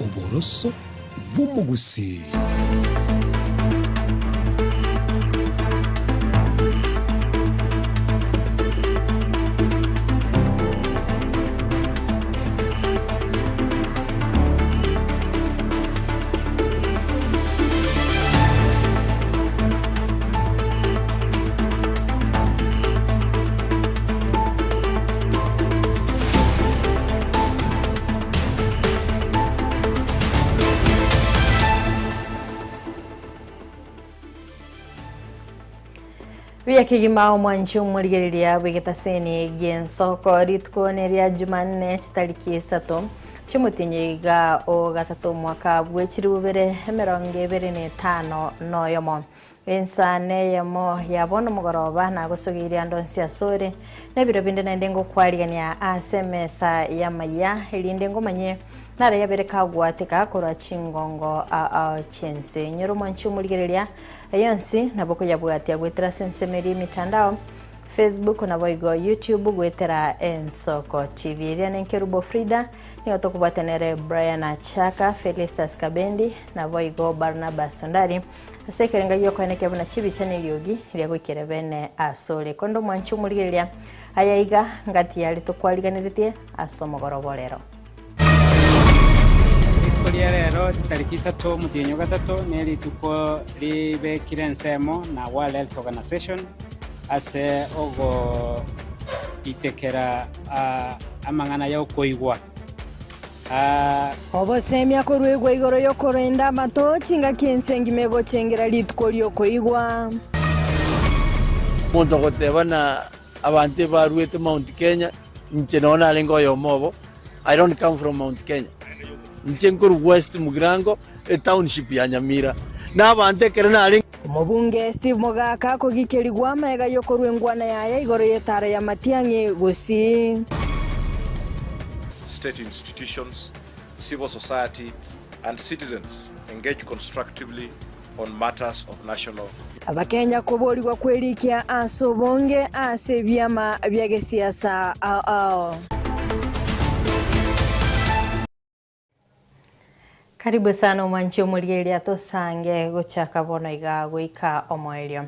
Oboroso bw'omogusii. Buya kegima omwanchi omorigereria bw'egetaseni gi'ensoko rituko neria Jumanne chitariki isato chiomotienyi iga o gatato omwaka bwe chilifu bibere emerongo ebere na etano na oyomo. Ensa neyemo ya bono mogoroba nagosogeirie ande onsi asore, na ebiro binde naende ngokwarigania ase emesa y'amayia, erinde ngomanye nare yabere kagwateka korwa chingongo ao chi'ense. Inyora omwanchi omorigereria, ayio onsi nabo okoyabwatia goetera ase ensemo eria y'emitandao, Facebook naboigo YouTube goetera Ensoko TV. Eria nenkerubo Frida, nigo tokobwatia nere Brian Achaka, Felistus Kabendi, naboigo Barnabas Ondari. Ase ekerengo gi'okoenekia buna chibicha na eriogi riria goikera bene asore. Korende omwanchi omorigereria, aya iga ngati yare tokwariganeretie ase omogoroba o rero. Rituko ria rero chitariki isato omotienyi o gatato nerituko ribekire ensemo na World Health Organization ase ogoitekera amang'ana y'okoigwa. Obosemia koruegwa igoro y'okorenda amato, chingaki ense engima egochengera rituko ri'okoigwa. Omonto ogoteba na abanto ebaruete Mount Kenya, inche nonye narenge oyomo obo, I don't come from Mount Kenya. Inche nkorwa West Mugirango, etownship ya Nyamira. Na abanto ekero narenge. Omobunge Steve Mogaka kogikerigwa amaiga y'okorua engwana yaye igoro y'etaro ya Matiang'i Gusii. State institutions, civil society and citizens engage constructively on matters of national. Abakenya koborigwa kwerikia ase obonge ase ebiama bia gesiasa ao ao. Karibu sana omwanchi omorigereria tosange gochaka bono iga goika omoerio.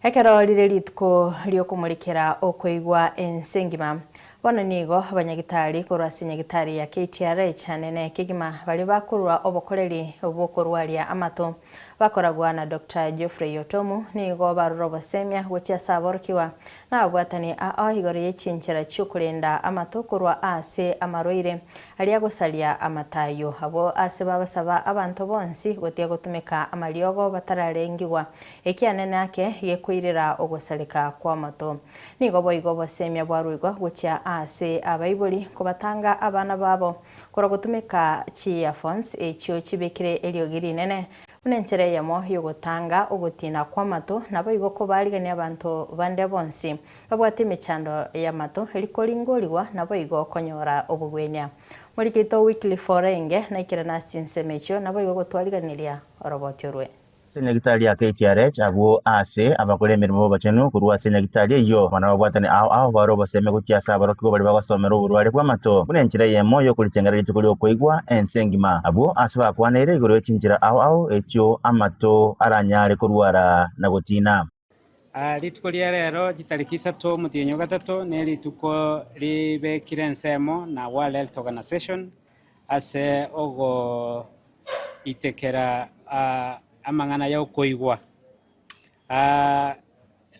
Ekero rire rituko riokomorekera okoigwa ense engima, bono nigo abanyagitari korwa ase nyagitari ya KTRH anene kegima baria bakorwa obokoreri bw'okorwaria amato bakoragwa na Doctor Geoffrey Otomu nigo barure obosemia gochia ase aborokigwa na ababwatani ao igoro ye chinchera chiokorenda amato korwa ase amarwaire Aria agosaria amatayo abo ase babasaba abanto bonsi gotiga gotumeka amariogo batararengigwa, ekianene ake gekoirera ogosareka kw'amato. Nigo boigo obosemia bwaruigwa gochia ase abaibori kobatanga abana babo korwa gotumeka chi-earphones echio chibekire eriogi rinene buna enchera eyemo y'ogotanga ogotina kw'amato naboigo kobaarigania abanto bande bonsi Babwate emechando y'amato, rikoringorigwa, naboigo konyora obogwenia. Morikeito Wycliffe orenge naikerana ase chinsemo echio, naboigo gotwariganiria oroboti orwe. Ase enyagitari ya KTRH abwo aase abakora emeremo b'obochenu korwa ase enyagitari eyio bono babwatane ao ao bare obosemi gochia ase aborokigwa baria bagosomera oborware bw'amato buna enchera eyemo y'okorichengera rituko ri'okoigwa ense engima. Abwo aase bakwaneire igoro ye chinchera ao ao echio amato aranyare korwara na gotina. Rituko ria rero chitariki isato omotienyi o gatato nerituko ribekire ensemo na World Health Organization ase ogoitekera amang'ana y'okoigwa.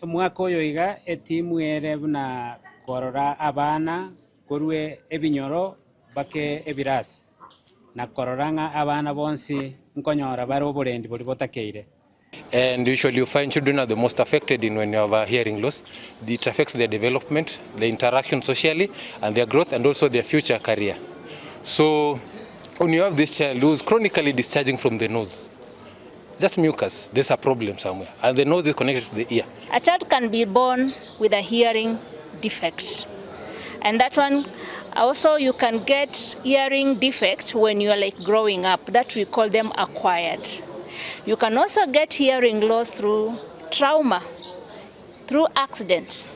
Omwaka oyo iga etimu ere buna korora abana korwa ebinyoro bake ebirasi na korora ng'a abana bonsi nkonyora bare oborendi boria botakeire. And usually you find children are the most affected in when you have a hearing loss. It affects their development, their interaction socially, and their growth, and also their future career. So when you have this child who is chronically discharging from the nose, just mucus, there's a problem somewhere. And the nose is connected to the ear. A child can be born with a hearing defect. And that one, also you can get hearing defect when you are like growing up. That we call them acquired. You can also get hearing loss through trauma, through accidents.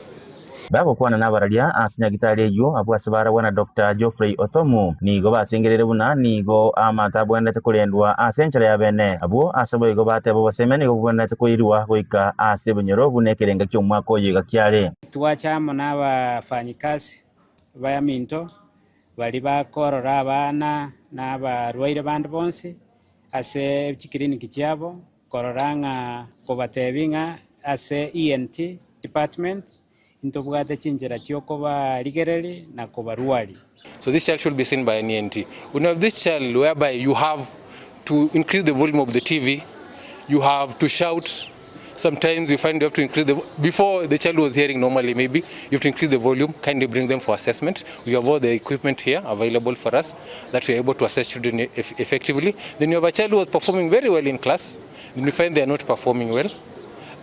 Bagokwana nabararia ase nyagitari eyio abwo ase barabwo na Doctor Geoffrey Otomu nigo basengereire buna nigo amato abwenerete korendwa ase enchera ya bene. Abwo ase boigo bateba obosemia nigo bobwenerete koirwa goika ase ebinyoro buna ekerenga ki'omwaka oyo iga kiare. Twacha amo nabafanyikasi baminto baria bakorora abana na abarwaire bande bonsi ase chikiriniki chiabo, korora ng'a kobatebia ng'a ase ENT department ntobwate chinchera chi'okobarigereria na kobarwaria. So this child should be seen by an ENT. When you have this child whereby you have to increase the volume of the TV, you have to shout, sometimes you find you have to increase the, before the child was hearing normally maybe, you have to increase the volume, kindly bring them for assessment. We have all the equipment here available for us that we are able to assess children effectively. Then you have a child who was performing very well in class, then you find they are not performing well.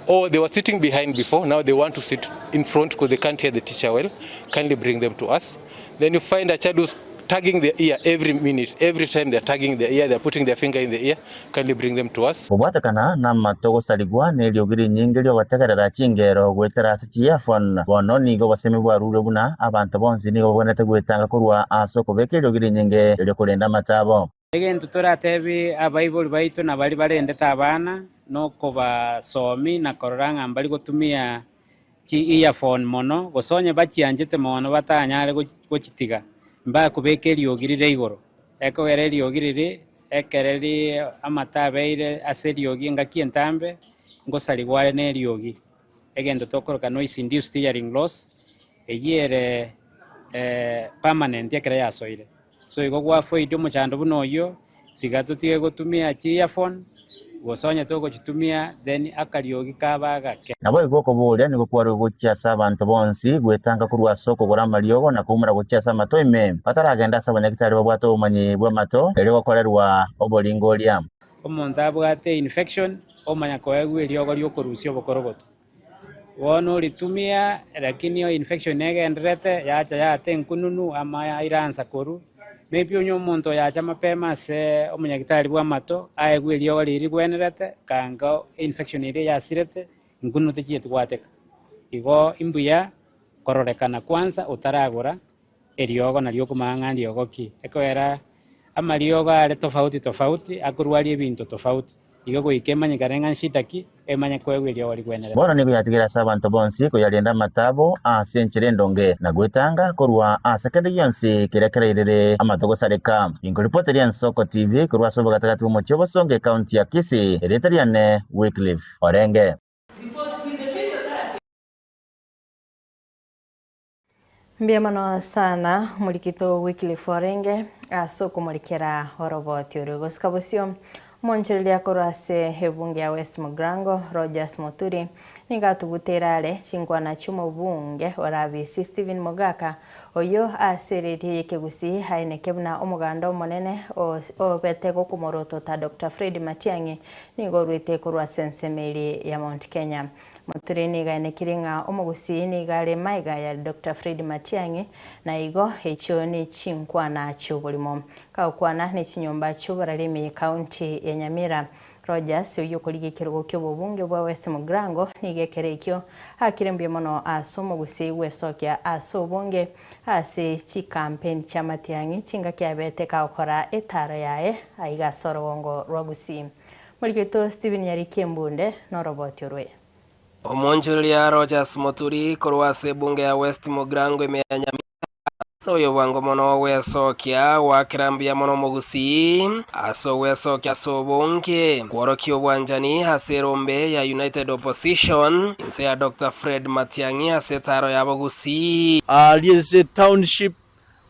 Or they were sitting behind before, now they want to sit in front because they can't hear the teacher well. Kindly bring them to us. Then you find a child who's tagging their ear every minute, every time they're tagging their ear, they're putting their finger in the ear, kindly bring them to us. Kobwatekana namato gosarigwa neriogi rinyinge ri'ogotegerera chingero goetera ase chi'earphone, bono nigo obosemi bwarurwe buna abanto bonsi nigo babwenerete gwetanga korwa ase okobeka eriogi rinyinge erio korenda amato abo. Egento toratebie abaibori baito na baria barendete abana nokobasomi na korora ng'a mbari gotumia chi earphone mono, gose onye bachianchete mono batanyare gochitiga, mbakobeka eriogi rire igoro. Ekogera eriogi riria ekere amato abeire ase eriogi engaki entambe, ngosarigwa are neriogi. Egento tokoroka noise induced hearing loss, eyio ere permanent ekero yasoire. So igo gwafoidia omochando buna oyio, tiga totige gotumia chi-earphone, gose onye togochitumia then akariogi kaba agake. Naboigo okoboria nigo kwarwe gochia ase abanto bonsi, gwetanga korwa ase okogora amariogo na koumora gochia ase amato ime, bataragenda ase abanyagitari babwate obomanyi bw'amato, erio gokorerwa oboringoria. Omonto abwate infection, omanya koegwa eriogo riokorusia obokorogoto. Bono oritumia lakini infection negendererete yacha yaata enkununu ama yairansa korwa, maybe onye omonto oyacha mapema ase omonyagitari bw'amato aegwe eriogo riria rigwenerete kanga infection eria yasirete enkununu techieti gwateka. Igo imbuya kororekana kwanza otaragora eriogo nario okomanya ng'a ndiogo ki, ekogera amariogo are tofauti tofauti akorwaria ebinto tofauti, igo goika emanyekane ng'a nshida ki, emanye koegwa eriogo rigwenerete. Bono nigo yatigire ase abanto bonsi koyarenda amatabo ase enchera endonge, na gwetanga korwa ase kende gionsi keria kerairere amato gosareka. Inkoripoteria Ensoko TV korwa ase obogatagati bw'omochie o Bosongo ekaunti ya Kisii, erieta riane Wycliffe Orenge. Mbuya mono sana omorikito Wycliffe orenge ase okomorikera oroboti oro. Gosika bosio, omonchereria korwa ase ebunge ya West Mugirango, Rogers Muturi, nigo atuguteire are chinkwana chi'omobunge orabisi Stephen Mogaka, oyio ase eredio y'ekegusii aeneke buna omoganda omonene obete gokomorotota Doctor Fred Matiang'i nigo oruete korwa ase ensemo eria ya Mount Kenya. Moturi nigo aenekirie ng'a omogusii nigo are maiga ya Doctor Fred Matiang'i na igo echio ne chinkwana chi'oborimo. Kagokwana ne chinyomba chi'oborari ime ye county ya Nyamira, Rogers oyio okorigia ekerogo ki'obobunge bwa West Mugirango nigo ekero ekio aakire mbuya mono ase omogusii gwesokia ase obonge ase chikampeni chia Matiang'i chingaki abete kagokora etaro yaye aiga ase orogongo rwa Gusii. Morigeto Stephen Nyariki Embunde noroboti orwe. Omoonchoreria Rogers Muturi korwa ase ebunge ya West Mugirango ime ya Nyamira noyo bwango mono ogwesokia goakera mbuya mono omogusii ase ogwesokia ase obonge kworokia obwanchani ase erombe ya United Opposition inse ya Doctor Fred Matiang'i ase etaro ya bogusii. Aaria ase etownship,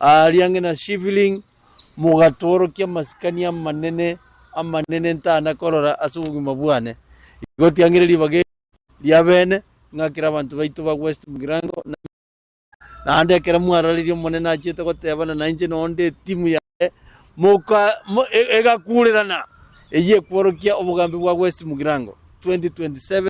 aaria ang'e na Shivling, mogatworokia amasikani amanene amanene ntana korora ase obogima bwane. Igo tiang'ire ribaga eri riabene, ng'akere abanto baito ba West Mugirango, na naende ekero mwarareria Omonene achiete gotebana nainche nonde nde etimu yaye, moka mo e- egakurerana, eyio ekworokia obogambi bwa West Mugirango 2027,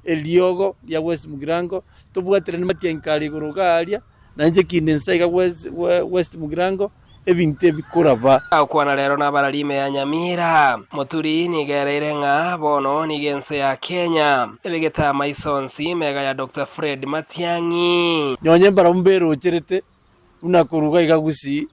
eriogo ria West Mugirango, tobwaterane matiang'i kare igoro iga aria, nainche kinde inse iga West Mugirango. ebinto ebikoraba. Agokwana rero nabarari ime ya Nyamira. Moturi nigo ereire ng'a bono nigo ense ya Kenya ebegete amaiso onsi mega ya Doctor Fred Matiang'i. Nonye mbarabwo mberocherete buna koruga iga Gusii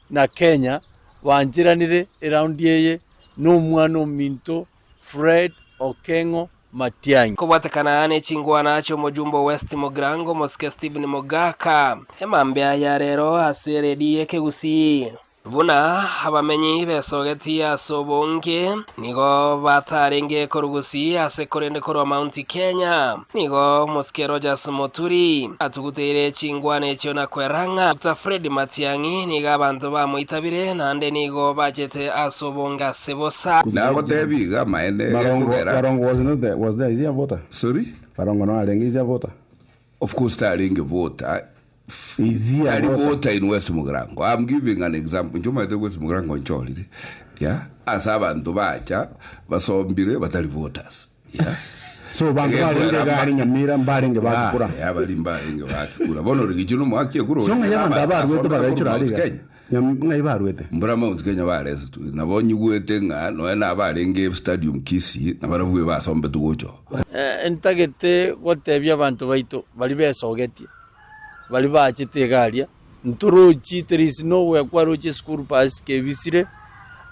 na Kenya bancheranire eraundi eye nomwana ominto Fred Okeng'o Matiang'i. Kobwatekana ne chingwana chi'omojumbe o West Mugirango omosike Stephen Mogaka, emambia ya rero ase eredi y'Ekegusii. Buna abamenyi besogeti ase obonge nigo batarenge korugusi ase korende korwa Mount Kenya. Nigo omosike Rogers Muturi atuguteire chingwana echio na kwerang'a Doctor Fred Matiang'i nigo abanto bamoitabire naende nigo bachete ase obonge ase bosa. Nagotebi iga amaene Barongo, gekogera. Barongo was not there, was there, is he a voter? Sorry? Barongo no arenge, is he a voter? Of course tarenge voter. Is he a Tari voter? voter in West Mugirango. I'm giving an example. Inche omanyete West Mugirango nchorire. Yeah? Ase abanto bacha basombire batari voters. Yeah? So banto barenge Egekogera iga are mba- Nyamira mbarenge Ah, bakikura. eh, abari mbarenge bakikura. Bono rigicho nomoaki ekura So ng'ai abanto aba barwete asombete bagaichora korwa are Mount iga? Kenya. Nyam- Ng'ai barwete? Mbura Mount Kenya baresetwe. Nabo nyigwete ng'a nonya nabarenge stadium Kisii nabarabwo basombetwe gocha oo. Ntagete gotebia abanto baito baria besogetie, baria bachete iga aria, ntorochi there is nowhere kwaroche eschool bus kebisire,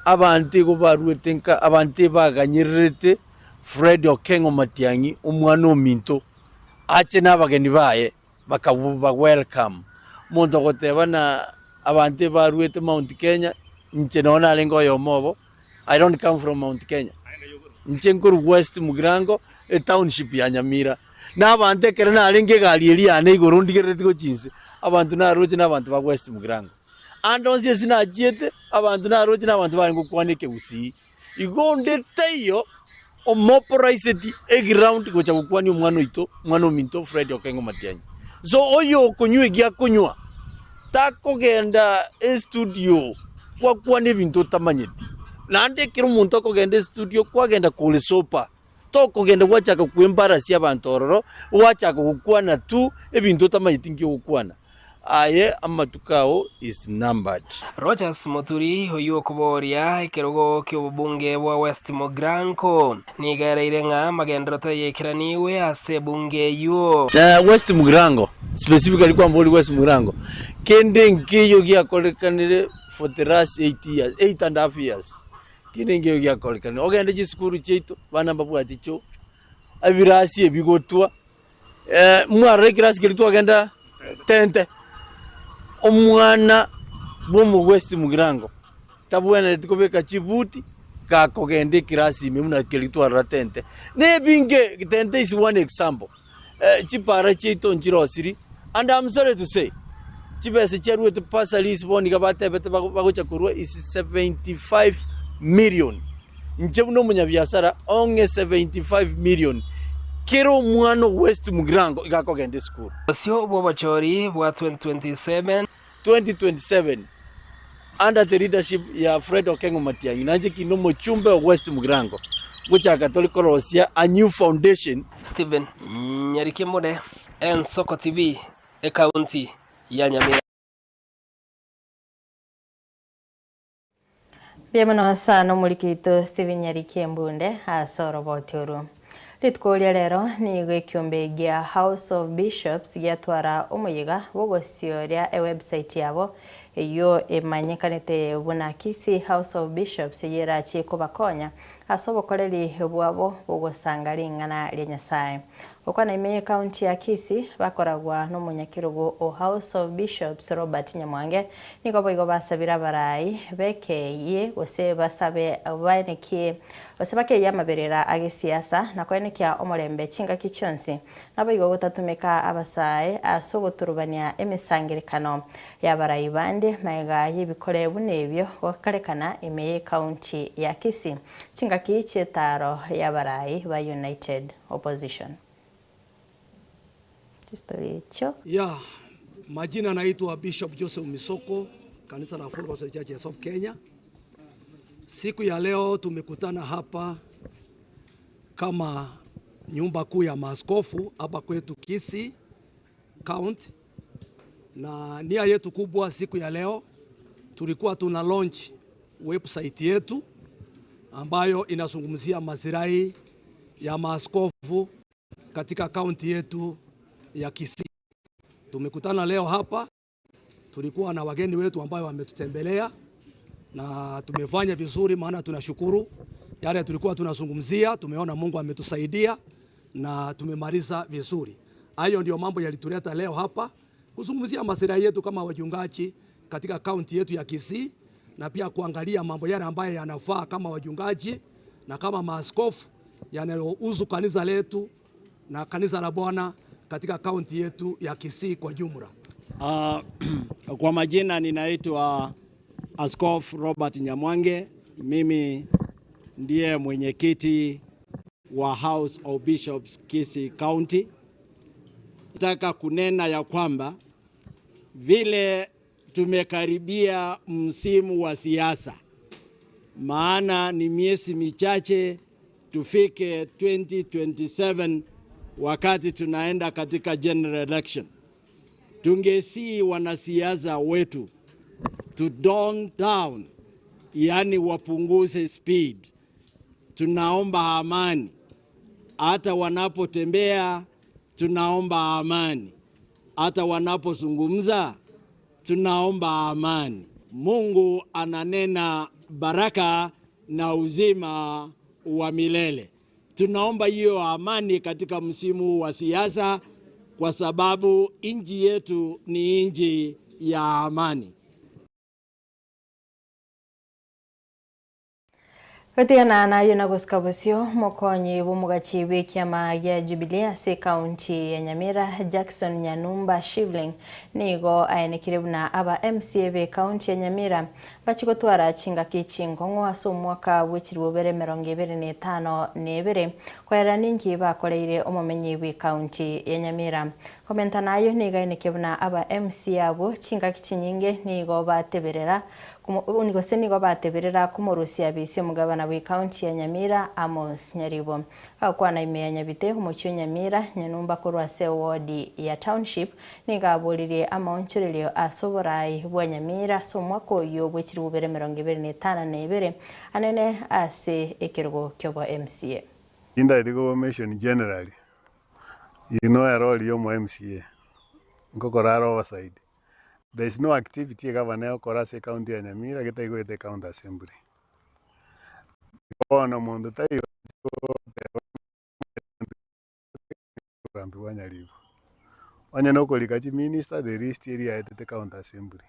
abanto igo baruete nka abanto ebaganyererete Fred Okeng'o Matiang'i omwana ominto, ache na abageni baye bakaba welcome. Omonto ogoteba na abanto ebaruete Mount Kenya, inche nonye narenge oyomo obo, I don't come from Mount Kenya. Inche nkorwa West Mugirango, etownship ya Nyamira. Na abanto ekero narenge egari eria yane igoro ndigerereti gochia inse, abanto naroche na abanto ba West Mugirango. Ande onsi ase nachiete, abanto naroche na abanto barenge gokwana ekegusii. Igo onde taiyo omoporaiseti eground gocha gokwania omwana oito, omwana ominto Fred Okengo Matiang'i. So oyo okonywa eki akonywa, takogenda estudio gwakwana ebinto otamanyeti. Naende ekero omonto akogenda estudio kwagenda kore sober, tokogenda gwachaka koembarrasia abanto ororo, gwachaka gokwana tu ebinto otamanyeti nki ogokwana. Aye amatuko ao is numbered. Rogers Muturi oyio okoboria ekerogo ki'obobunge bwa West Mugirango nigo ereire ng'a amagenderero tayaikeraniwe ase ebunge eyio. West Mugirango, specifically kwambori West Mugirango, kende nkeiyo giakorekanire for the last 8 years, 8 and half years, kende nkeiyo giakorekanire. Ogende chisukuru chiaito, abana mbabwati choo, ebirasi ebigotwa, Mwarora ekirasi keria twagenda tente, omwana bw'omogwesti mugirango tabwenereti kobeka chibuti gakogenda ekirasi ime buna keria twarora tente. Na ebinge, tente is one example. Chipara chiaito nchirosiri and I'm sorry to say, chibesa chiaruete bursaries bono iga batebete bagocha korwa is 75 million. Inche buna omonyabiasara ong'e 75 million kera omwana o West Mugirango iga akogenda esukuru. Bosio bw'obochori bwa 2027. 2027 under the leadership ya Fred Okengo Matiang'i nainche kinde omochumbe o West Mugirango gochaka tore korosia a new foundation. Stephen Nyarikemure, Ensoko TV, Ekaunti ya Nyamira. Mbuya mono sana omoriki oito Stephen Nyariki Embunde ase oroboti oru. Rituko ria rero nigo ekiombe gia House of Bishops giatwara omoyega bw'ogosioria ewebsite yabo eyio emanyekanete buna Kisii House of Bishops eyio erachie kobakonya ase obokoreri bwabo bw'ogosanga ring'ana ria Nyasae. Gokwana ime y'ecounty ya Kisii, bakoragwa nomonyakerogo o House of Bishops Robert Nyamwange, nigo boigo basabire abarai bekeyie gose basabe baenekie gose bakeyie amaberera agesiasa na koenekia omorembe chingaki chionsi, naboigo gotatumeka abasae ase ogoturubania emesangerekano y'abarai bande magega y'ebikore buna ebio gokarekana ime y'ecounty ya Kisii chingaki chi'etaaro y'abarai ba United Opposition. Chistory echio. Yeah, majina naitwa Bishop Joseph Misoko, kanisa la Full Gospel Churches of Kenya. Siku ya leo tumekutana hapa kama nyumba kuu ya maaskofu hapa kwetu Kisii County, na nia yetu kubwa siku ya leo Tulikuwa tuna launch website yetu ambayo inazungumzia masilahi ya maaskofu katika kaunti yetu ya Kisii. Tumekutana leo hapa, tulikuwa na wageni wetu ambayo wametutembelea na tumefanya vizuri, maana tunashukuru yale tulikuwa tunazungumzia, tumeona Mungu ametusaidia na tumemaliza vizuri. Hayo ndio mambo yalituleta leo hapa kuzungumzia masilahi yetu kama wachungaji katika kaunti yetu ya Kisii na pia kuangalia mambo yale ambayo yanafaa kama wachungaji na kama maaskofu yanayohusu kanisa letu na kanisa la Bwana katika kaunti yetu ya Kisii kwa jumla. Kwa majina ninaitwa Askofu Robert Nyamwange. Mimi ndiye mwenyekiti wa House of Bishops Kisii County. Nataka kunena ya kwamba vile tumekaribia msimu wa siasa, maana ni miezi michache tufike 2027 wakati tunaenda katika general election. Tungesii wanasiasa wetu to tone down, yani wapunguze speed. Tunaomba amani, hata wanapotembea tunaomba amani, hata wanapozungumza tunaomba amani. Mungu ananena baraka na uzima wa milele. Tunaomba hiyo amani katika msimu wa siasa, kwa sababu nchi yetu ni nchi ya amani. Gotigana nayo na gosika bosio mokonyi bw'omogachi bw'ekiama gia Jubilee ase ekaunti ya Nyamira Jackson Nyanumba Shivling nigo aenekire buna aba MCA be ekaunti ya Nyamira bachigotwara chingaki chinkong'o ase omwaka bw'echirobere 2052 koera ninki bakoreire omomenyi bw'ekaunti ya Nyamira. Komenta nayo nigo aenekia buna aba MCA abo chingaki chinyinge nigo bateberera gose nigo bateberera komorusia bisi omogabana bw'ekaunti ya Nyamira Amos Nyaribo. Agokwana ime ya Nyabite omochie o Nyamira Nyanumba korwa ase ward ya Township nigo aboririe amaonchorerio ase oborai bwa Nyamira ase omwaka oyo bw'echirobere 2052 anene ase ekerogo kiobo MCA. Indaeti koba mention generally, you know erori ya omo MCA, nkokora are oversight. There is no activity egavana egokora ase ecounty ya Nyamira getaigoete ecounty assembly. Bono monto taiyo goteba obogambi bwa Nyaribo. Onye na okorika chiminister the list eria yaetete county assembly.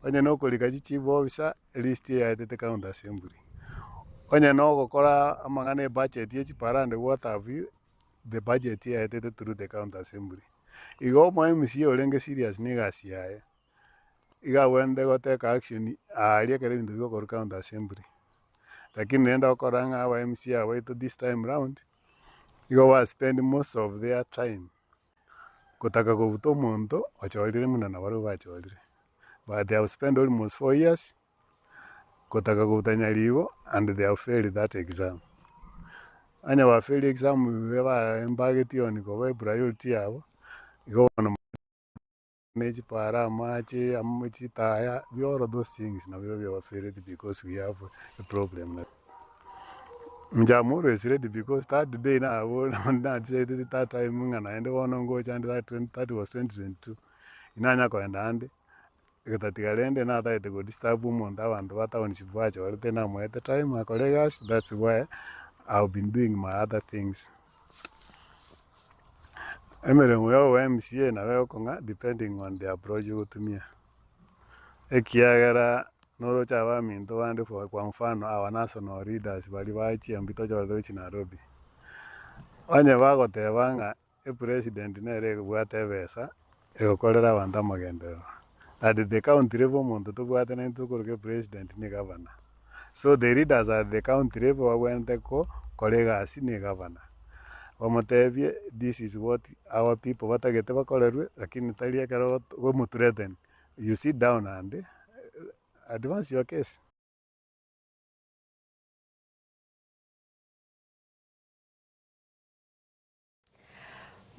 Onye na okorika chichief officer list eyaetete county assembly. Onye na ogokora amang'ana ebudget ya chipara and what have you, the budget eyaetete through the county assembly. Igo omo MCA orenge serious na egasi yaye, iga abwenerete gotake action aaria ekero ebinto bigokorwa county assembly. Lakini rende okora ng'a aba MCA abaito this time round, igo ba spend most of their time gotaka kobuta omonto ochorire buna nabarabwo bachorire. But they have spent almost 4 years gotaka kobuta Nyaribo and they have failed that exam. Onye ba fail exam ba embarked on koba epriority yabo, igo bono ne chipara, amache, chitaya, all those things nabio biabafaileti because we have a problem. Inche am always ready because that day nabo na decided that time ng'a naende bono ngocha ande that was 2022, inanya koenda ande, egotatiga rende natagete ko disturb omonto abanto ba township bachorete namoete time akore egasi that's why I have been doing my other things. Emeremo ya obo MCA nabo egokong'a depending on the approach ogotumia, ekiagera noroche abaminto bande for kwa mfano our national leaders baria ba GMP tochorete gochia Nairobi, onye bagoteba ng'a epresident nere ebwate ebesa egokorera abanto amagenderero, at the county level omonto tobwate naintwe tokoroka epresident ne governor. So the leaders at the county level babwenerete kokora egasi na egavana, bamotebie this is what our people batagete bakorerwe lakini tari ekero ogomothreaten, you sit down and advance your case.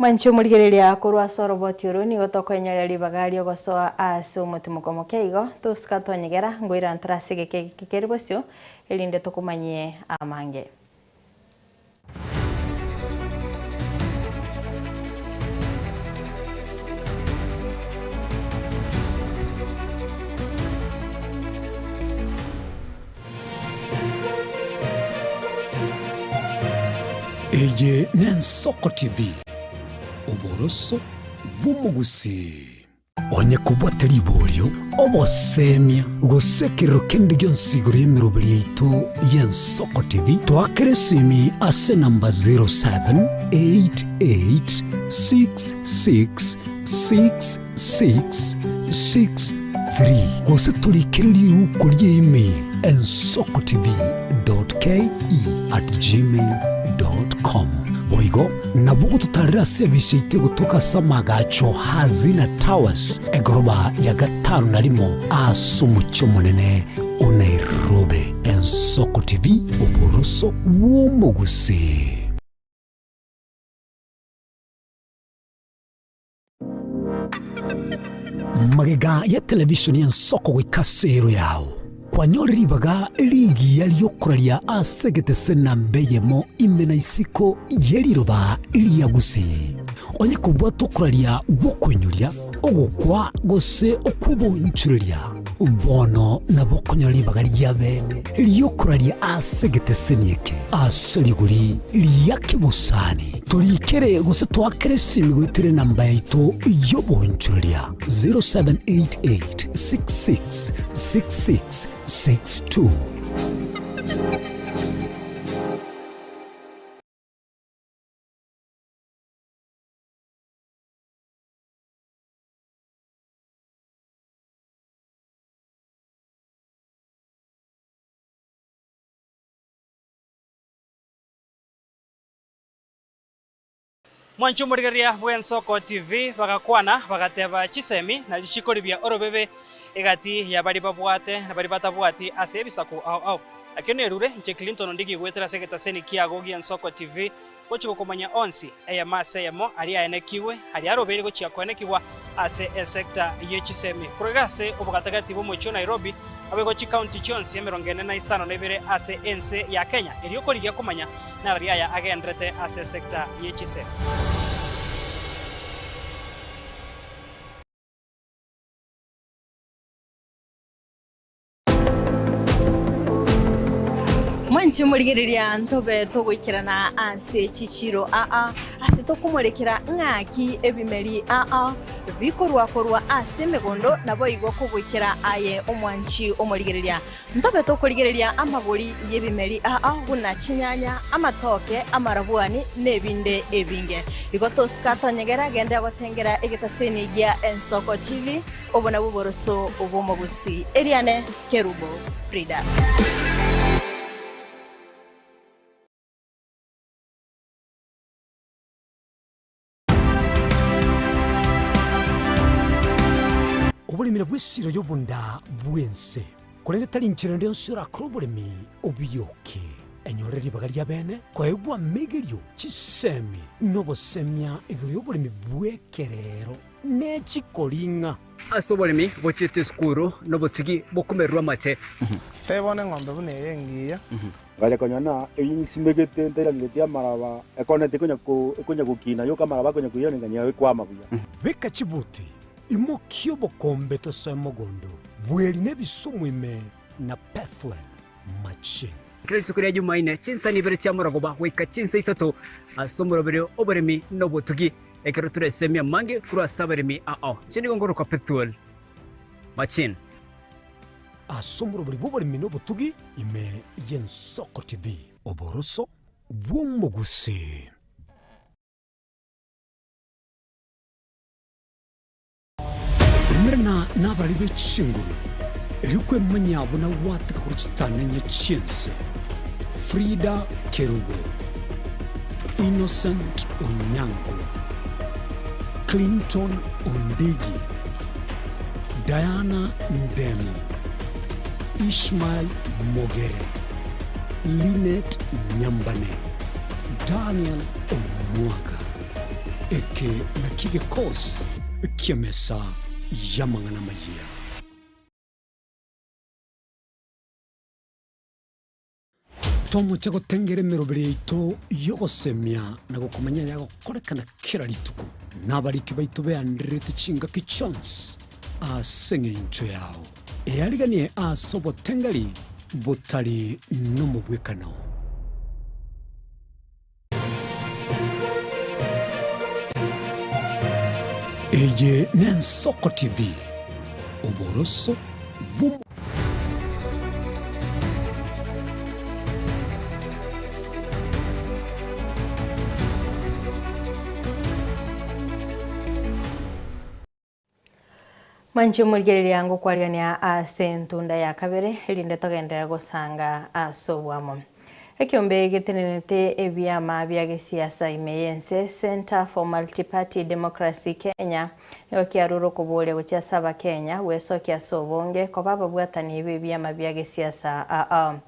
Mwanche omorigereria korwa ase oroboti oro nigo tokoenyoria ribaga riogosoa ase omotimoko moke igo, tosika twanyegera, ngoirana tore ase egeka eke kere bosio, erinde tokomanyie amange. Eye n'Ensoko TV, oboroso bw'omogusii. Onye kobwate riborio, obosemia, gose ekerero kende gionsi igoro y'emeroberi yaito y'Ensoko TV, toakere esimi ase enamba 0788666663 gose torikere riuko rie email ensokotv.ke@gmail.com. Boigo nabo ogototarera ase ebisi yaito egotoka ase amagacho Hazina Towers, egoroba ya gatano na rimo ase omochie omonene o Nairobi. Ensoko TV, oboroso bw'omogusii. Magega ya televisheni y'ensoko goika ase ero yao, kwanyorire ribaga rigiya ri'okoraria ase egetese namba eyemo ime na isiko ye riroba ria Gusii. Onye kobwata okoraria gw'okoinyoria, ogokwa gose okw'oboonchoreria, bono nabo okonyora ribaga ria bene ri'okoraria ase egeteseni eke ase rigori ria kebosani. Torikere gose toakere esimi goetera enamba yaito y'oboonchoreria 0788 66 66 62. Mwanche omorigereria bw'Ensoko TV bagakwana bagateba chisemi na chikori bia orobebe egati ya baria babwate na baria batabwati ase ebisaku ao ao. Nakio nerure inche Clinton Ondigi goetera ase egetaseni kiago gi'Ensoko TV gochia gokomanya onsi eyemo ase eyemo aria aenekigwe aria arobeire gochia koenekigwa ase esecta ye chisemi korwa iga ase obogatagati bw'omochie o Nairobi naboigo chikaunti chionsi 45 ase ense ya Kenya erio korigia komanya narari aya agenderete ase esecta ye chisemi. Mwanche omorigereria ntobe togoikerana ase chichiiro aa, ase tokomorekera ng'aki ebimeri aa bikorwa korwa ase emegondo, naboigo kogoikera aye omwanchi omorigereria. Ntobe tokorigereria amagori y'ebimeri aa buna chinyanya, amatoke, amarabwani, na ebinde ebinge. Igo tosika tonyegera genda gotengera egetaseni gia Ensoko TV. Obo nabwo oboroso bw'omogusii. Eriane Kerubo Frida. Oboremi nabwo esiro y'obonda bw'ense, korende tari nchera ende yonsi orakore oboremi obioke. Enyorere ribaga ria bene koegwa amegerio, chisemi, na obosemia igoro y'oboremi bw'ekerero. Ne chikoring'a. Ase oboremi bochiete esukuru nobotugi bokomererwa amate. Tebia bono eng'ombe buna eye engiya. Ngacha konyora na eyinsimegete ntairangeretie amaraba, ekoneti ekonya ko ekonya gokina yoka amaraba akonya koiraneria ng'a ekwama buya. Beka chibuti, imokia obokombe tosoe mogondo, bweri na ebisumu ime na Pethuel machine. Kera rituko ria Jumaine, chinsa nibere chiamorogoba goika chinsa isato, ase omoroberio oboremi na obotugi. Ekero toresemie amange korwa ase abaremi ao, inche nigo ngorokwa Pethuel Machin. Ase omorobori bw'oboremi na obotugi ime y'Ensoko TV. Oboroso bw'omogusii. Umerana nabarari be chinguru, erio kwemanya buna gwateka korwa chitang'anya chi'ense. Frida Kerubo, Innocent Onyango, Clinton Ondigi, Diana Ndemo, Ishmael Mogere, Linet Nyambane, Daniel Omwaga. Eke nakio egekosi ki'emesa y'amang'ana amayia. Tomoche gotengera emeroberi yaito y'ogosemia na gokomanya ayagokorekana kera rituko, na abariki baito beandererete chingaki chionsi ase engencho yao. Eariganie ase obotengeri botari nomobwekano. Eye n'Ensoko TV, oboroso bw'omo. Mwanche omorigereria ngokwarigania ase entunda ya kabere, erinde togenderere gosanga ase oboamo. Ekeombe getenenete ebiama bia gesiasa ime y'ense, Centre for Multiparty Democracy Kenya, nigo kiarure okoboria gochia ase Abakenya gwesokia ase obonge koba ababwatani b'ebiama bia gesiasa aa.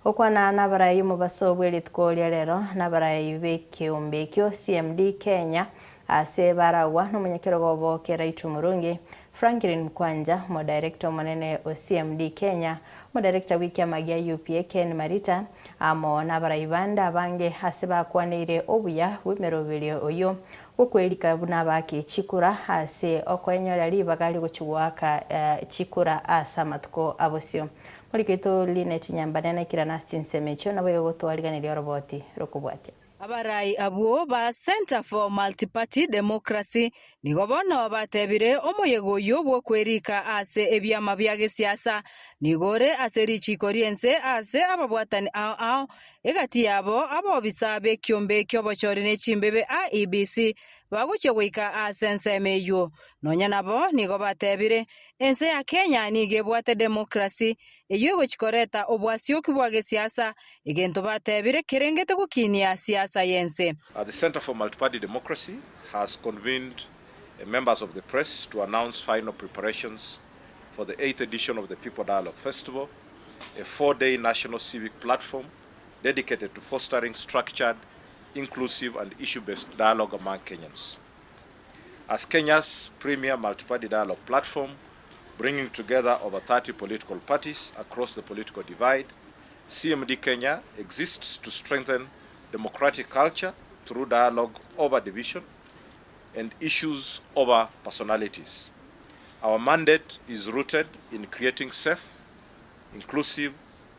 Okwana nabarai omobaso bwe rituko ria rero nabarai b'ekeombe ekio CMD Kenya Ase baragwa nomonyakerogo obo Kiraitu Murungi, Franklin Mkwanja, omodirector omonene o CMD Kenya, omodirector bw'ekiama gia UPA Ken Marita, amo nabarai bande abange ase bakwaneire obuya bw'emeroberio oyio bw'okwerika buna abaake chikura ase okoenyoria ribaga rigochia goaka chikura ase amatuko abosio. Morikaito Linet Nyambane naikirana ase chinsemo echio naboigo gotwariganeria oroboti rokobwatia. Abarai abwo ba Centre for Multiparty Democracy nigo bono batebire omoyega oyio bw'okwerika ase ebiama bia gesiasa nigo ore ase richiiko ri'ense ase ababwatani ao ao egati yabo abobisa b'ekiombe ki'obochori ne chimbebe IEBC bagochia goika ase ensemo eyio. Nonya nabo nigo batebire ense ya Kenya nigo ebwate democracy eyio egochia koreta obwasioki bwa gesiasa Egento batebire kerengete gokinia siasa y'ense. The Centre for Multiparty Democracy has convened members of the press to announce final preparations for the eighth edition of the People Dialogue Festival, a four-day national civic platform dedicated to fostering structured, inclusive and issue-based dialogue among Kenyans. As Kenya's premier multiparty dialogue platform, bringing together over 30 political parties across the political divide, CMD Kenya exists to strengthen democratic culture through dialogue over division and issues over personalities. Our mandate is rooted in creating safe, inclusive,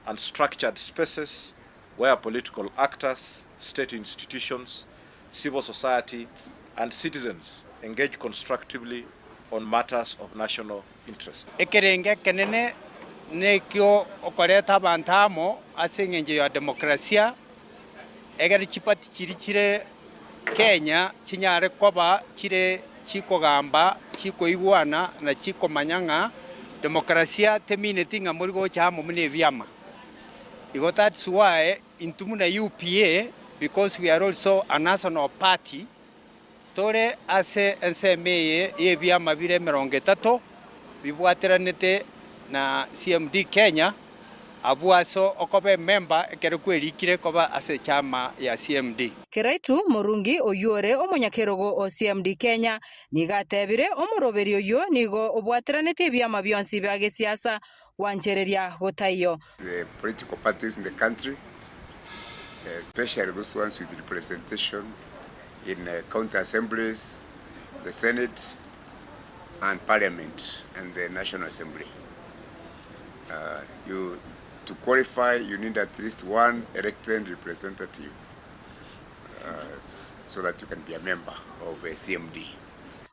and structured spaces where political actors, state institutions, civil society, and citizens engage constructively on matters of national interest. Ekerengo ekenene nekio okoreta abanto amo ase engencho ya demokrasia, egere chipati chiria chire Kenya chinyare koba chire chikogamba, chikoigwana na chikomanya ng'a demokrasia temineti ng'a mori gocha amo buna ebiama. Igo that's why intwe buna UPA because we are also a national party, Tore ase ensemo eye y'ebiama bire 30 bibwateranete na CMD Kenya, abwo ase okoba ememba ekero kwerikire koba ase echama ya CMD. Kiraitu Murungi oyio ore omonyakerogo o CMD Kenya nigo atebire omoroberi oyio nigo obwateranetie ebiama bionsi bia gesiasa gwanchereria gotaiyo. The political parties in the country, especially those ones with representation in county assemblies, the Senate and Parliament and the National Assembly. Uh, you, to qualify, you need at least one elected representative uh, so that you can be a member of a CMD.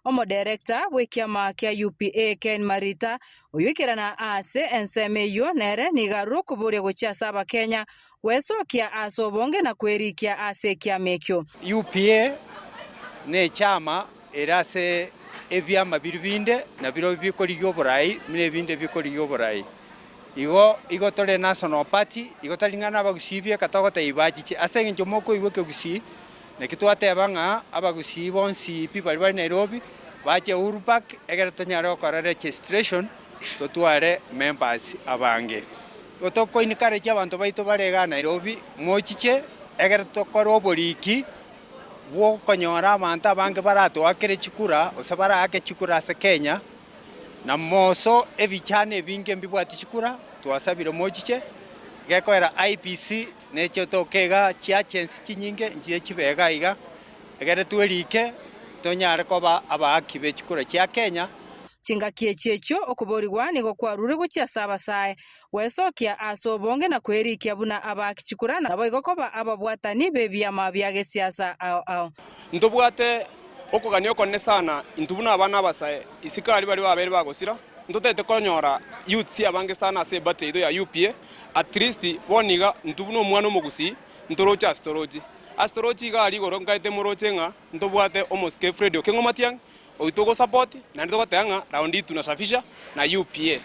Omoderekta bw'ekiama kia UPA Ken Marita Oyoikerana ase ensemo eyio nere nigo arure okoboria gochia ase Abakenya, gwesokia ase obonge na kwerikia ase ekiama ekio. UPA nechama ere ase ebiama biria binde na birobio bikorigia oborai buna ebinde bikorigia oborai. Igo igo tore national party, igo tari ng'a nabagusii bieka togotebia bachiche. Ase eng'encho mokoigwa ekegusii, naki twateba ng'a abagusii bonsi pi baria bare Nairobi, bache Uhuru Park egere tonyare gokora registration totware members abange. Igo toko encourage abanto baito bare igaa Nairobi, mochiche egere tokore oboriki. bw'okonyora abanto abange baratoakere chikura gose baraake chikura ase Kenya, na moso ebichana ebinge mbibwati chikura, twasabire mochiche, gekoera IEBC neche toke igaa chiagency chinyinge nchire chibe iga iga, egere twerike tonyare koba abaaki be chikura chia Kenya. Chingaki echi echio okoborigwa nigo kwarure gochia ase abasae, gwesokia ase obonge na kwerikia buna abaaki chikura naboigo koba ababwatani b'ebiama bia gesiasa ao ao. Ntobwate okogania okonene sana intwe buna abana abasae isiko aria baria babeire bagosira, ntotagete konyora youths abange sana ase eparty yaito ya UPA, at least bono iga intwe buna omwana omogusii ntoroche ase toroche. Ase toroche iga aria igoro nkaete moroche ng'a ntobwate omosike Fred Okeng'o Matiang'i oyio togosupport naende togoteba ng'a round hii tunasafisha na UPA.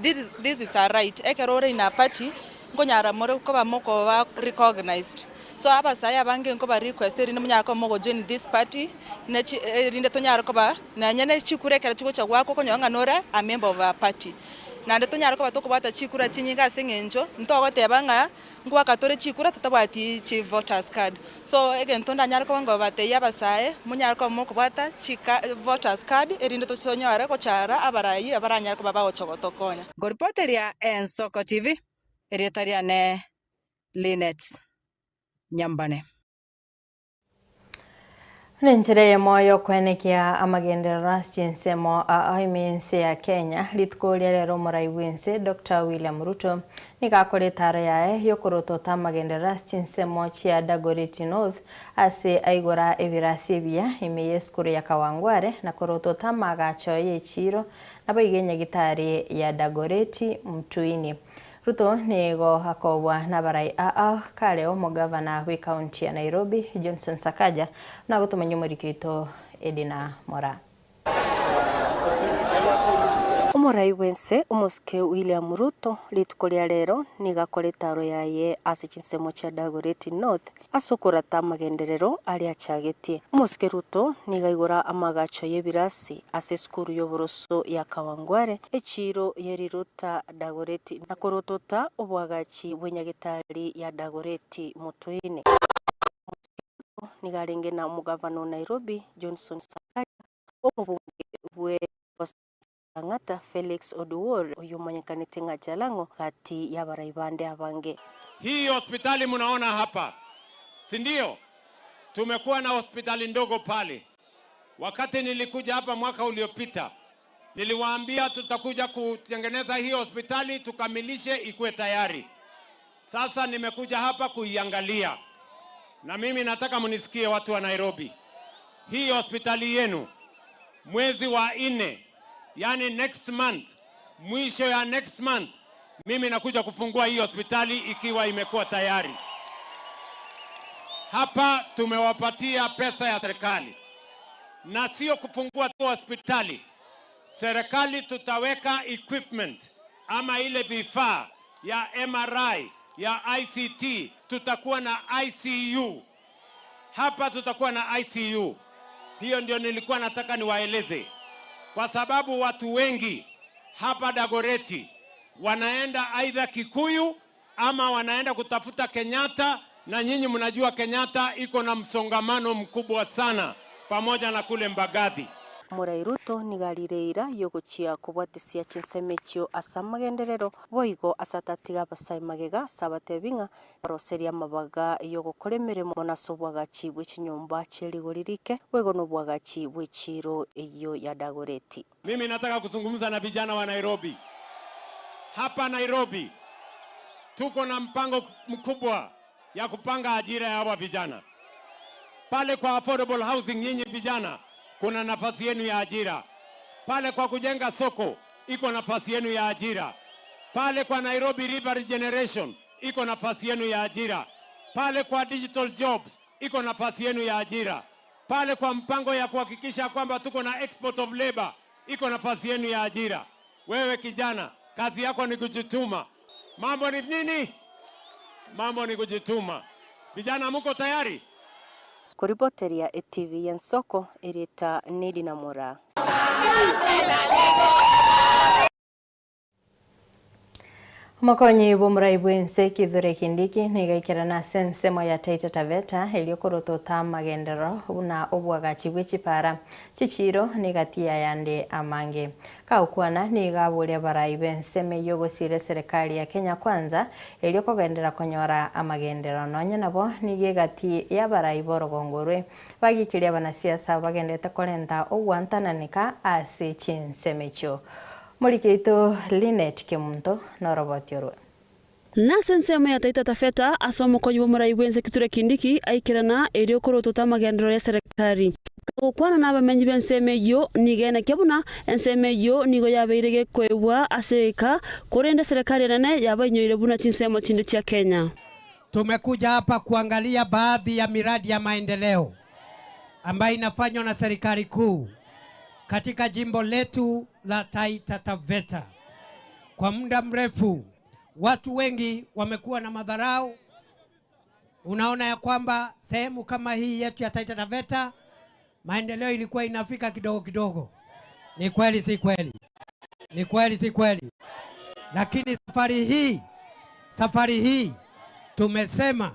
This this is a right, ekero ore in a party, nkonyara more koba mokoba recognized. So abasae abange nkoba request erinde monyare koba mogo join this party, ne chi erinde tonyare koba nonye ne chikura ekero chigocha goakwa okonyora ng'a nore a member of a party. Naende tonyare koba tokobwata chikura chinyinge ase eng'encho, ntogoteba ng'a Ngoaka tore chikura totabwati chi voters card. So egento ndanyare koba ngobatebia abasae, monyare koba mokobwata chika voters card erinde tonyore gochara abarai abaranyare koba bagocha gotokonya. Nkoripoteria Ensoko TV, erieta riane Linet Nyambane. Nenchera eyemo y'okoenekia amagenderero ase chinsemo aa ime y'ense ya Kenya, rituko ria rero omorai bw'ense Doctor William Ruto nigo akora etaro yaye y'okorotota amagenderero ase chinsemo chia Dagoretti North ase aigora ebirasi ebiya ime y'esukuru ya Kawangware na korotota amaagacho y'echiiro naboigo enyagitari ya Dagoretti Mtuini. Ruto nigo akobwa nabarai aa kare omogavana bw'ecounty ya Nairobi Johnson Sakaja buna agotomanyia omoriki oito Edina Moraa. Omorai bw'ense omosike William Ruto rituko ria rero nigo akora etaro yaye ase chinsemo chia Dagoretti North Ase okorata amagenderero aria achagetie, omosike Ruto nigo aigora amaagacho y'ebirasi ase esukuru y'oboroso ya Kawangware, echiiro ye Riruta Dagoretti, na korotota oboagachi bw'enyagetari ya Dagoretti Mutuini. Omosike Ruto nigo arenge na omogavana o Nairobi Johnson Sakaja, omobunge bwe Lang'ata Felix Oduor, oyio omanyekanete ng'a Jalang'o, gati y'abarai bande abange. Hii hospitali mnaona hapa, si ndio? Tumekuwa na hospitali ndogo pale. Wakati nilikuja hapa mwaka uliopita, niliwaambia tutakuja kutengeneza hii hospitali tukamilishe ikuwe tayari. Sasa nimekuja hapa kuiangalia, na mimi nataka mnisikie watu wa Nairobi. Hii hospitali yenu mwezi wa nne, yani next month, mwisho ya next month, mimi nakuja kufungua hii hospitali ikiwa imekuwa tayari. Hapa tumewapatia pesa ya serikali, na sio kufungua tu hospitali. Serikali tutaweka equipment ama ile vifaa ya MRI ya ICT, tutakuwa na ICU hapa, tutakuwa na ICU. Hiyo ndio nilikuwa nataka niwaeleze, kwa sababu watu wengi hapa Dagoretti wanaenda aidha Kikuyu ama wanaenda kutafuta Kenyatta, na nyinyi mnajua Kenyatta iko na msongamano mkubwa sana, pamoja na kule Mbagathi. Morai Ruto nigo arire eira y'ogochia kobwatisia chinsemo echio ase amagenderero, boigo ase atatiga abasae magega ase abatebi ng'a baroserie amabaga y'ogokora emeremo na ase obwagachi bwe chinyomba chie rigori rike, boigo nobwagachi bwe chiiro eyio ya Dagoretti. Mimi nataka kuzungumza na vijana wa Nairobi. Hapa Nairobi tuko na mpango mkubwa ya kupanga ajira ya hawa vijana. Pale kwa affordable housing, nyinyi vijana kuna nafasi yenu ya ajira. Pale kwa kujenga soko iko nafasi yenu ya ajira. Pale kwa Nairobi River Regeneration iko nafasi yenu ya ajira. Pale kwa digital jobs iko nafasi yenu ya ajira. Pale kwa mpango ya kuhakikisha kwamba tuko na export of labor iko nafasi yenu ya ajira. Wewe kijana, kazi yako ni kujituma. Mambo ni nini? Mambo ni kujituma. Vijana, muko tayari? Koriboteria etivi y'ensoko erieta Nedina Moraa. Omokonyi bw'omorai bw'ense Kithure Kindiki nigo aikerana ase ensemo ya Taita Taveta erio korotota amagenderero buna obwagachi bwe chipara, chichiiro na egati y'ayande amange. Kagokwana nigo aboria abarai b'ensemo eyio gosiira eserekari ya Kenya Kwanza erio kogenderera konyora amagenderero. Nonye nabo nigo egati y'abarai b'orogongo orwe bagikirie abanasiasa abo bagenderete korenta ogwantananeka ase chinsemo echio. Moriki oito Linet Kemunto noroboti orwe. Nase ensemo ya Taita Taveta, ase omokonyi bw'omorai bw'ense Kithure Kindiki aikerana erio korotota amagenderero y'eserekari. Gokwana nabamenyi b'ensemo eyio nigo enekia buna ensemo eyio nigo yabeire gekoegwa ase eka, korende eserekari enene yabainyoire buna chinsemo chinde chia Kenya. Tumekuja hapa kuangalia baadhi ya miradi ya maendeleo ambayo inafanywa na serikali kuu katika jimbo letu la Taita Taveta. Kwa muda mrefu watu wengi wamekuwa na madharau. Unaona ya kwamba sehemu kama hii yetu ya Taita Taveta maendeleo ilikuwa inafika kidogo kidogo. Ni kweli si kweli? Ni kweli si kweli? Lakini safari hii, safari hii tumesema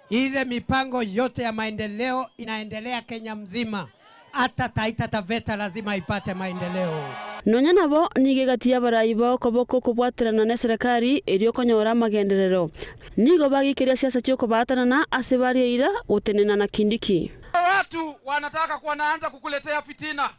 ile mipango yote ya maendeleo inaendelea Kenya mzima, hata Taita Taveta lazima ipate maendeleo. Nonya nabo, nigo egati y'abarai ba okoboko okobwaterana neserekari erio okonyora amagenderero. Nigo bagikeria siasa chi'okobaatanana ase baria eira gotenena na Kindiki. Watu wanataka wanaanza kukuletea fitina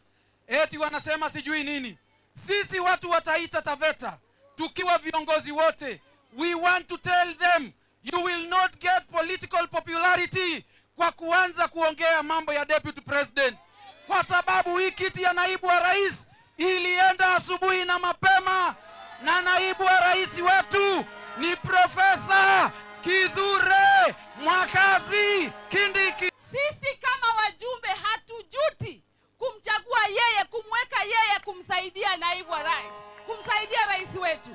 eti wanasema sijui nini. Sisi watu wa Taita Taveta tukiwa viongozi wote, we want to tell them you will not get political popularity kwa kuanza kuongea mambo ya deputy president, kwa sababu hii kiti ya naibu wa rais ilienda asubuhi na mapema, na naibu wa rais wetu ni Profesa Kithure Mwakazi Kindiki. Sisi kama wajumbe hatujuti kumchagua yeye, kumweka yeye, kumsaidia naibu wa rais, kumsaidia rais wetu.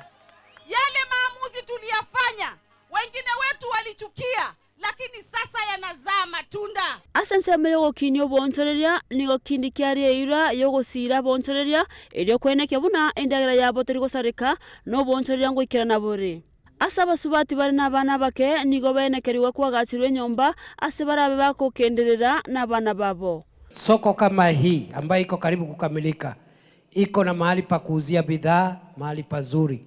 Yale maamuzi tuliyafanya, wengine wetu walichukia, lakini sasa yanazaa matunda. Ase ensemo y'ogokinia oboonchoreria nigo Kindiki aria eira y'ogosiira aboonchoreria, erio kwenekia buna endagera yabo teri gosareka, na oboonchoreria ngoikerana bore. Ase abasubati bare nabana abake nigo baenekerigwe koagachirwa enyomba ase barabe bagokenderera nabana babo. Soko kama hii ambayo iko karibu kukamilika, iko na mahali pa kuuzia bidhaa, mahali pazuri,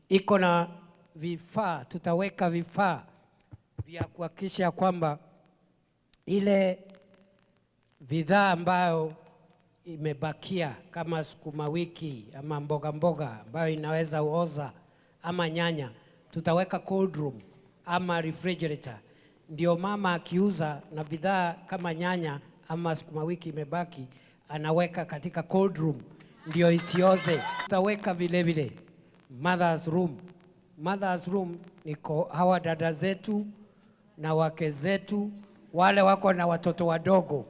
iko na vifaa, tutaweka vifaa vya kuhakikisha kwamba ile bidhaa ambayo imebakia kama sukuma wiki ama mboga mboga ambayo inaweza oza ama nyanya, tutaweka cold room ama refrigerator, ndio mama akiuza na bidhaa kama nyanya ama sukuma wiki imebaki, anaweka katika cold room ndio isioze. Tutaweka vile vile mother's room. Mother's room niko hawa dada zetu na wake zetu wale wako na watoto wadogo.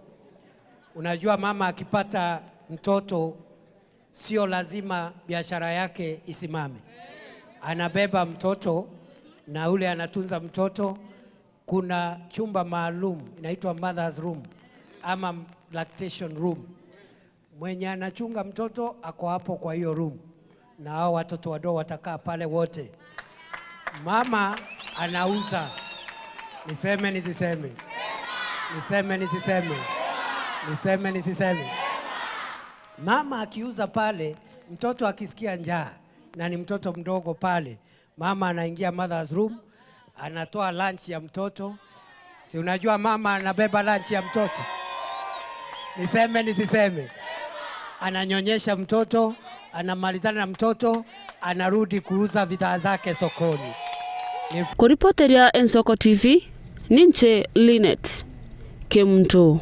Unajua mama akipata mtoto sio lazima biashara yake isimame, anabeba mtoto na ule anatunza mtoto. Kuna chumba maalum inaitwa mother's room ama lactation room. Mwenye anachunga mtoto ako hapo kwa hiyo room, na hao watoto wadogo watakaa pale wote. Mama anauza, niseme nisiseme? Niseme nisiseme? Niseme nisiseme? Mama akiuza pale, mtoto akisikia njaa na ni mtoto mdogo pale, mama anaingia mother's room, anatoa lunch ya mtoto. Si unajua mama anabeba lunch ya mtoto? Niseme nisiseme? Ananyonyesha mtoto, anamalizana na mtoto, anarudi kuuza bidhaa zake sokoni. Ni Koripoteria Ensoko TV, ninche Linet Kemunto.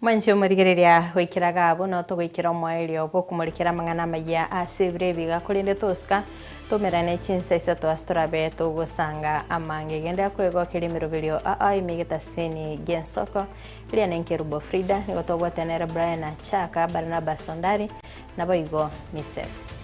Mwanche omorigereria goikera iga abwo no togoikera omoerio bw'okomorikera amang'ana amayia ase ebiro ebi iga korende tosika tomerane chinsa isato ase torabe togosanga amange. Genda kwegokeria emeroberio aa ime egetaseni gi'ensoko eria nenkerubo Frida nigo togwatana ere Brian Achaka, Barnabas Ondari naboigo Misef.